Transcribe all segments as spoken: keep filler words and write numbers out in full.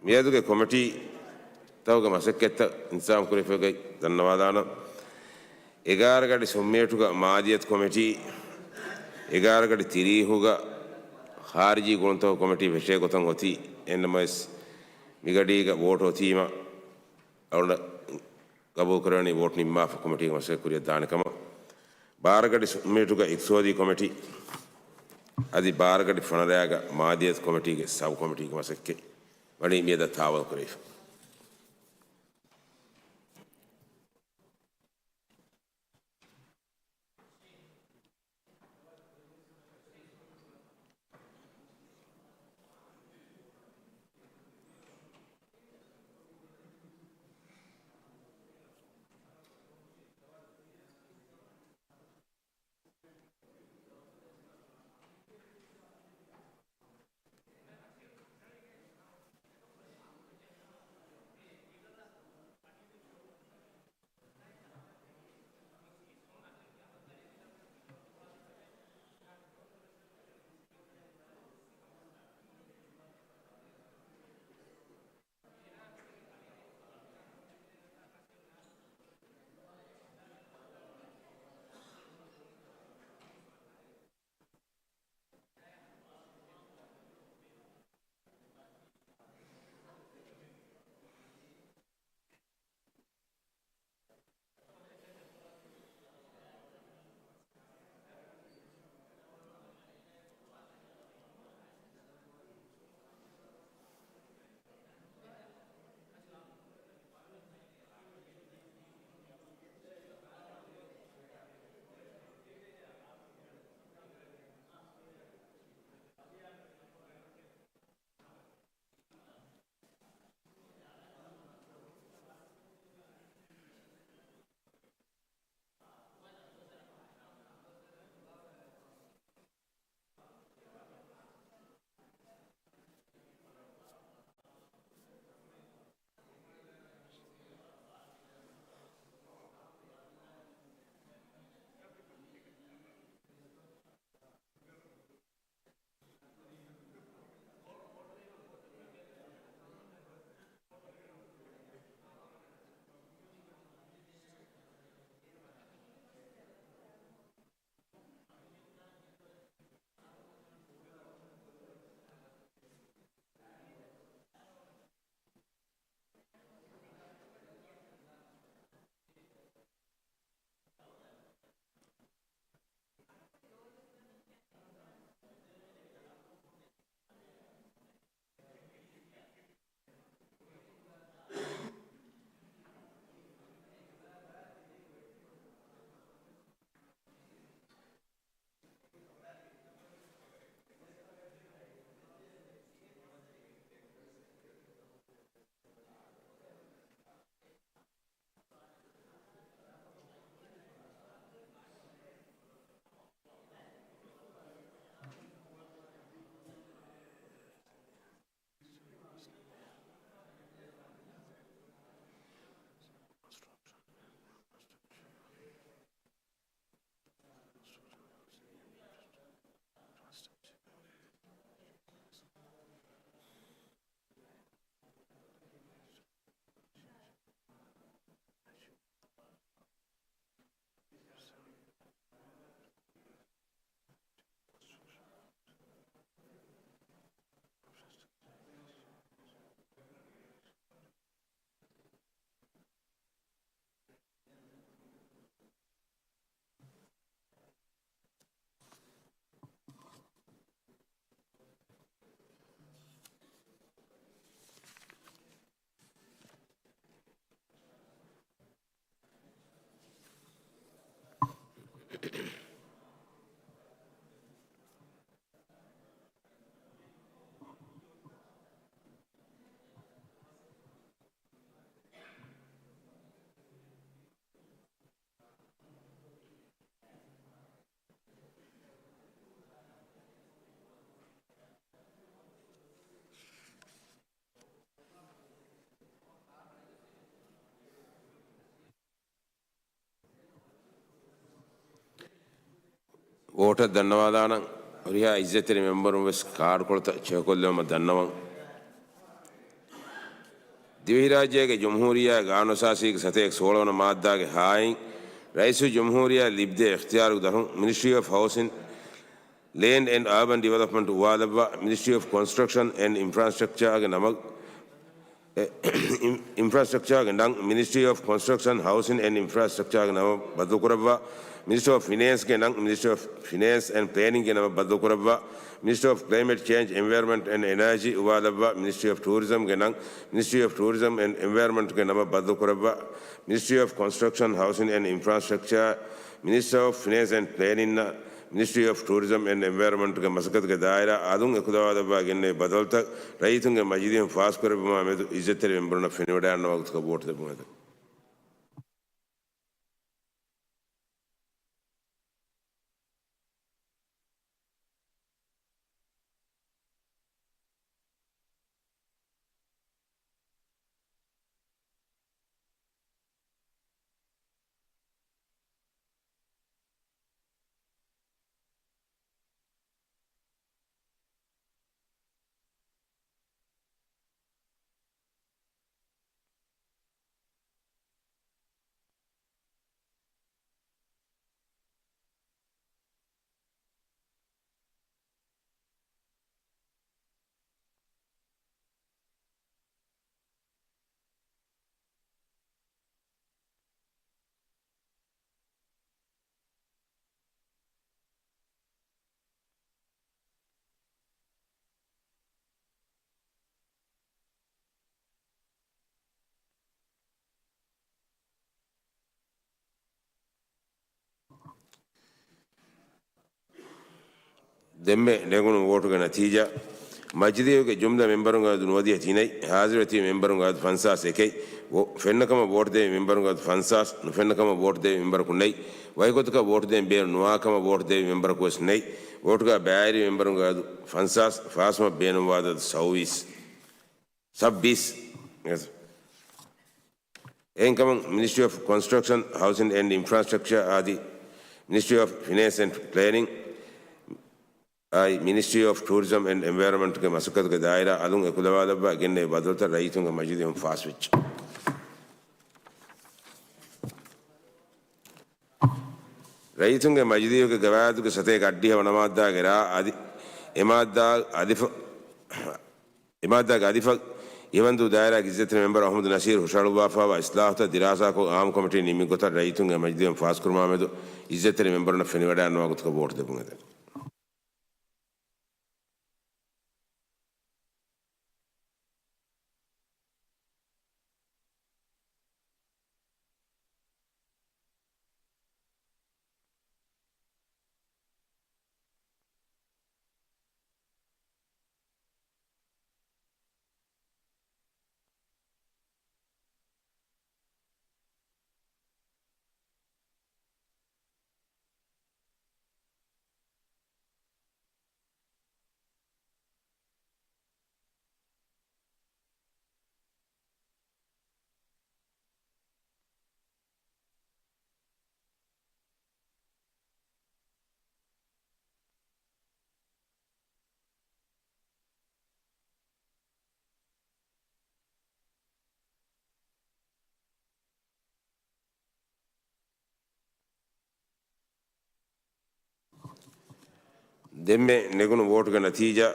މިއަދުގެ ކޮމިޓީތަކުގެ މަސައްކަތްތައް އިންތިޒާމް ކުރެވިފައި ގަތް ދަންނަވާލާނަން. އެގާރަ ގަޑި ސުންމޭޓުގަ މާލިޔަތު ކޮމިޓީ، އެގާރަ ގަޑި ތިރީހުގަ ޚާރިޖީ ގުޅުންތަކުގެ ކޮމިޓީ ފެށޭ ގޮތަށް އޮތީ. އެހެންނަމަވެސް، މިގަޑީގަ ވޯޓު އޮތީމަ އަޅުގަނޑަށް ގަބޫލުކުރެވެނީ ވޯޓު ނިންމާފަ ކޮމިޓީގެ މަސައްކަތް ކުރިއަށް ދާނެ ކަމަށް. ބާރަ ގަޑި ސުންމޭޓުގަ އިޤްތިޞާދީ ކޮމިޓީ އަދި ބާރަ ގަޑި ފަނަރައާގަ މާލިޔަތު ކޮމިޓީގެ ސަބް ކޮމިޓީގެ މަސައްކަތް ވަނީ މިއަދަށް ތާވަލް ކުރެވިފަ. ވޯޓަށް ދަންނަވާލާނަން. ހުރިހާ އިއްޒަތްތެރި މެމްބަރުން ވެސް ކާޑުކޮޅުތައް ޗެކުކޮށްލެވުމަށް ދަންނަވަން. ދިވެހިރާއްޖޭގެ ޖުމްހޫރިއްޔާގެ ގާނޫނުއަސާސީގެ ސަތޭކަ ސޯޅަ ވަނަ މާއްދާގެ ހާއިން ރައީސުލްޖުމްހޫރިއްޔާ ލިބިދޭ އިޚްތިޔާރުގެ ދަށުން މިނިސްޓްރީ އޮފް ހައުސިން، ލޭންޑް އެންޑް އާބަން ޑިވެލޮޕްމަންޓް އުވާލައްވާ، މިނިސްޓްރީ އޮފް ކޮންސްޓްރަކްޝަން އެންޑް އިންފްރާސްޓްރަކްޗާގެ ނަމަށް، އެ، އިން-، އިންފްރާސްޓްރަކްޗާގެ ނަން މިނިސްޓްރީ އޮފް ކޮންސްޓްރަކްޝަން، ހައުސިން އެންޑް އިންފްރާސްޓްރަކްޗާގެ ނަމަށް ބަދަލުކުރައްވާ، މިނިސްޓްރީ އޮފް ފިނޭންސްގެ ނަން މިނިސްޓްރީ އޮފް ފިނޭންސް އެންޑް ޕްލޭނިންގްގެ ނަމަށް ބަދަލުކުރައްވާ، މިނިސްޓްރީ އޮފް ކްލައިމެޓް ޗޭންޖް، އެންވަޔަރަންމަންޓް އެންޑް އެނާޖީ އުވާލައްވާ، މިނިސްޓްރީ އޮފް ޓޫރިޒަމްގެ ނަން މިނިސްޓްރީ އޮފް ޓޫރިޒަމް އެންޑް އެންވަޔަރަންމަންޓްގެ ނަމަށް ބަދަލުކުރައްވާ، މިނިސްޓްރީ އޮފް ކޮންސްޓްރަކްޝަން، ހައުސިން އެންޑް އިންފްރާސްޓްރަކްޗާ، މިނިސްޓްރީ އޮފް ފިނޭންސް އެންޑް ޕްލޭނިންއަށް މިނިސްޓްރީ އޮފް ޓޫރިޒަމް އެންޑް އެންވަޔަރަންމަންޓްގެ މަސައްކަތުގެ ދާއިރާ އަލުން އެކުލަވާލައްވާ ގެންނެވި ބަދަލުތައް ރައްޔިތުންގެ މަޖިލީހުން ފާސްކުރެއްވުމާ މެދު އިއްޒަތްތެރި މެމްބަރުންނަށް ފެނިވަޑައިގަންނަވާ ގޮތަކަށް ވޯޓް ދެއްވުމެވެ. ދެންމެ ނެގުނު ވޯޓުގެ ނަތީޖާ، މަޖިލީހުގެ ޖުމްލަ މެމްބަރުންގެ އަދަދު ނުވަދިހަ ތިނެއް، ހާޒިރުވެތި މެމްބަރުންގެ އަދަދު ފަންސާސް އެކެއް، ވޯ-، ފެންނަ ކަމަށް ވޯޓު ދެވި މެމްބަރުންގެ އަދަދު ފަންސާސް، ނުފެންނަ ކަމަށް ވޯޓު ދެވި މެމްބަރަކު ނެތް، ވަކިގޮތަކަށް ވޯޓު ދޭން ބޭނުން ނުވާ ކަމަށް ވޯޓު ދެވި މެމްބަރަކު ވެސް ނެތް، ވޯޓުގަ ބައިވެރި މެމްބަރުންގެ އަދަދު ފަންސާސް، ފާސްވުމަށް ބޭނުންވާ އަދަދު ސައުވީސް، ސައްބީސް. އެހެންކަމުން މިނިސްޓްރީ އޮފް ކޮންސްޓްރަކްޝަން، ހައުސިން އެންޑް އިންފްރާސްޓްރަކްޗާ އަދި މިނިސްޓްރީ އޮފް ފިނޭންސް އެންޑް ޕްލޭނިން އާއި މިނިސްޓްރީ އޮފް ޓޫރިޒަމް އެންޑް އެންވަޔަރަންމަންޓްގެ މަސައްކަތުގެ ދާއިރާ އަލުން އެކުލަވާލައްވާ ގެންނެވި ބަދަލުތައް ރައްޔިތުންގެ މަޖިލީހުން ފާސްވެއްޖެ. ރައްޔިތުންގެ މަޖިލީހުގެ ގަވާއިދުގެ ސަތޭކަ އަށްޑިހަ ވަނަ މާއްދާގެ ރާ އަދި އެ މާއްދާ އަދިފަ-، އެ މާއްދާގެ އަދިފަ އިވަންދޫ ދާއިރާގެ އިއްޒަތްތެރި މެމްބަރު އަޙްމަދު ނަސީރު ހުށަހަޅުއްވާފައިވާ އިސްލާހުތައް ދިރާސާކޮށް، އާއްމު ކޮމިޓީން ނިންމި ގޮތަށް ރައްޔިތުންގެ މަޖިލީހުން ފާސްކުރުމާމެދު އިއްޒަތްތެރި މެމްބަރުންނަށް ފެނިވަޑައިގަންނަވާ ގޮތަކަށް ވޯޓު ދެއްވުން އެދެން. ދެންމެ ނެގުނު ވޯޓުގެ ނަތީޖާ،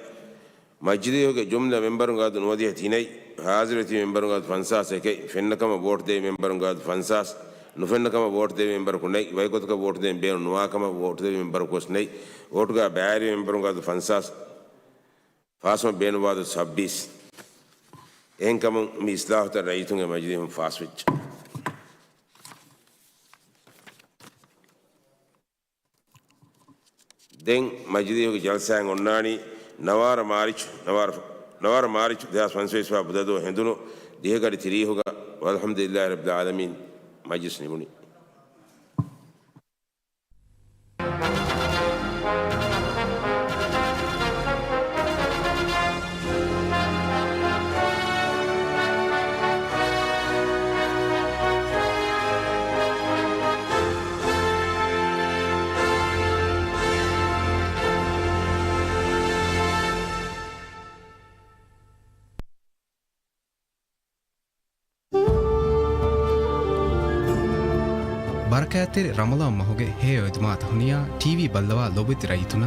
މަޖިލީހުގެ ޖުމްލަ މެމްބަރުންގެ އަދަދު ނުވަދިހަ ތިނެއް، ހާޒިރުވެތި މެމްބަރުންގެ އަދަދު ފަންސާސް އެކެއް، ފެންނަ ކަމަށް ވޯޓު ދެވި މެމްބަރުންގެ އަދަދު ފަންސާސް، ނުފެންނަ ކަމަށް ވޯޓު ދެވި މެމްބަރަކު ނެތް، ވަކިގޮތަކަށް ވޯޓު ދޭން ބޭނުން ނުވާ ކަމަށް ވޯޓު ދެވި މެމްބަރަކު ވެސް ނެތް، ވޯޓުގަ ބައިވެރި މެމްބަރުންގެ އަދަދު ފަންސާސް، ފާސްވުމަށް ބޭނުންވާ އަދަދު ސައްބީސް. އެހެންކަމުން މި އިސްލާހުތައް ރައްޔިތުންގެ މަޖިލީހުން ފާސްވެއްޖެ. ދެން މަޖިލީހުގެ ޖަލްސާއިން އޮންނާނީ ނަވާރަ މާރިޗު، ނަވާރަ، ނަވާރަ މާރިޗު ދެހާސް ފަންސަވީސް ވާ ބުދަ ދުވަހު ހެނދުނު ދިހަ ގަޑި ތިރީހުގަ. ވަލްޙަމްދުލިއްލާހި ރައްބިލް ޢާލަމީން. މަޖިލިސް ނިމުނީ. ބަރަކާތްތެރި ރަމަޟާން މަހުގެ ހެޔޮ އެދުމާ ތަހުނިޔާ ޓީވީ ބައްލަވާ ލޯބިވެތި ރައްޔިތުންނަށް